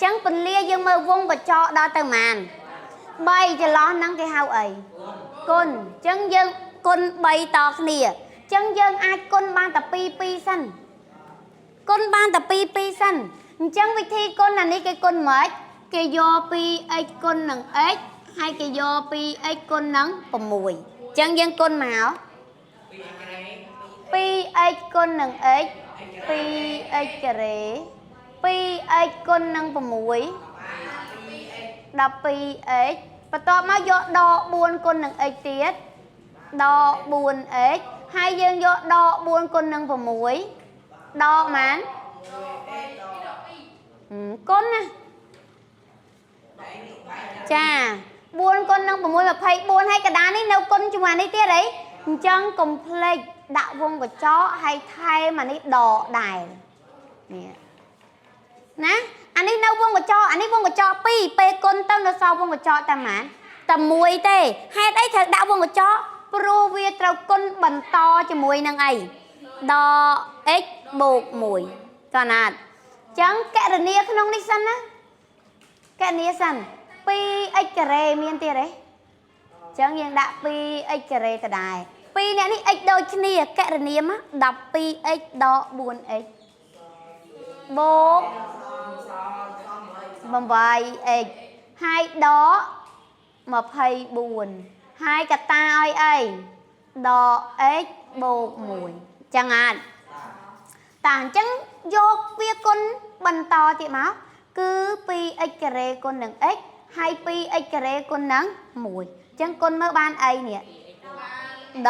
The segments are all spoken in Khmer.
ចឹងពន្លាយើងមើលវងកញ្ចក់ដល់ទៅប៉ុន្មាន3ចន្លោះហ្នឹងគេហៅអីគុណអញ្ចឹងយើងគុណ3តគ្នាអញ្ចឹងយើងអាចគុណបានតែ2 2សិនគុណបានតែ2 2សិនអញ្ចឹងវិធីគុណអានេះគេគុណម៉េចគេយក 2x គុណនឹង x ហើយគេយក 2x គុណនឹង6អញ្ចឹងយើងគុណមក 2x គុណនឹង x 2x ការ៉េ 2x គុណនឹង6 12x បន្ទាប់មកយកដក4គុណនឹង x ទៀតដក 4x ហើយយើងយកដក4គុណនឹង6ដកម៉ានគុណណាចា4គុណនឹង6 24ហើយកដានេះនៅគុណជាមួយនេះទៀតអីអញ្ចឹងកុំភ្លេចដាក់វងកញ្ចក់ហើយថែមអានេះដកដែរនេះណាអានេះនៅវងកញ្ចក់អានេះវងកញ្ចក់2ពេលគុណទៅនៅសល់វងកញ្ចក់តែម៉ានតែមួយទេហេតុអីត្រូវដាក់វងកញ្ចក់ព្រោះវាត្រូវគុណបន្តជាមួយនឹងអីដក x បូក1តើណាត់អញ្ចឹងកណនីក្នុងនេះសិនណាកណនីសិន 2x ការ៉េមានទៀតទេអញ្ចឹងយើងដាក់ 2x ការ៉េទៅដែរ2អ្នកនេះ x ដូចគ្នាកណនីមក 12x ដក 4x បូក 8x ហើយដក24ហើយកតាឲ្យអីដក x បូក1ចឹងអត់តាអញ្ចឹងយកវាគុណបន្តទៀតមកគឺ 2x ការ៉េគុណនឹង x ហើយ 2x ការ៉េគុណនឹង1អញ្ចឹងគុណមើលបានអីនេះ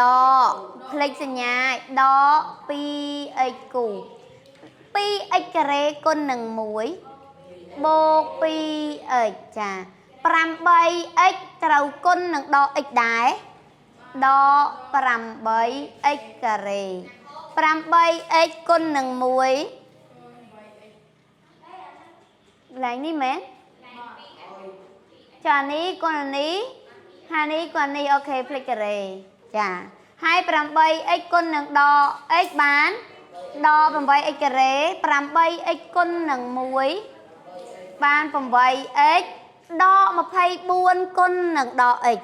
ដកផ្លេចសញ្ញាដក 2x គូ 2x ការ៉េគុណនឹង1បូក 2x ចា 8x ត្រូវគុណនឹងដក x ដែរដក 8x ការ៉េ 8x គុណនឹង1កន្លែងនេះមែនចានេះគុណនេះហើយនេះគុណនេះអូខេភ្លេចការ៉េចាហើយ 8x គុណនឹងដក x បានដក 8x ការ៉េ 8x គុណនឹង1បាន 8x ដក24គុណនឹងដក x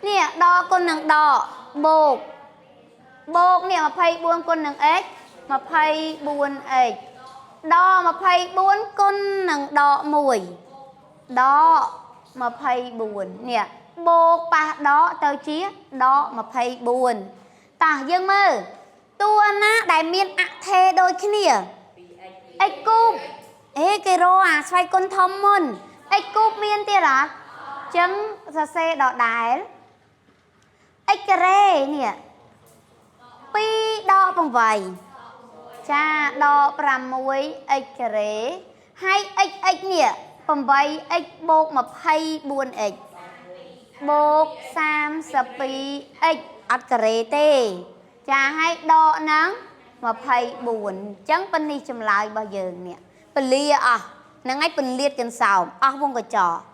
នេះដកគុណនឹងដកបូកបូកនេះ24គុណនឹង x 24x ដក24គុណនឹងដក1ដក24នេះបូកប៉ះដកទៅជាដក24តោះយើងមើលតួណាដែលមានអថេដូចគ្នា x គូបអេគេរកអាស្វ័យគុណធំមុន x គូបមានទៀតអត់ចឹងសរសេរដដែល x ការ៉េនេះ2ដក8ចាដក6 x ការ៉េហើយ x x នេះ 8x បូក 24x បូក 32x អត់ការ៉េទេចាហើយដកហ្នឹង24អញ្ចឹងប៉ុណ្នេះចម្លើយរបស់យើងនេះពលាអស់ហ្នឹងហើយពលាតកន្សោមអស់វងកញ្ចក់។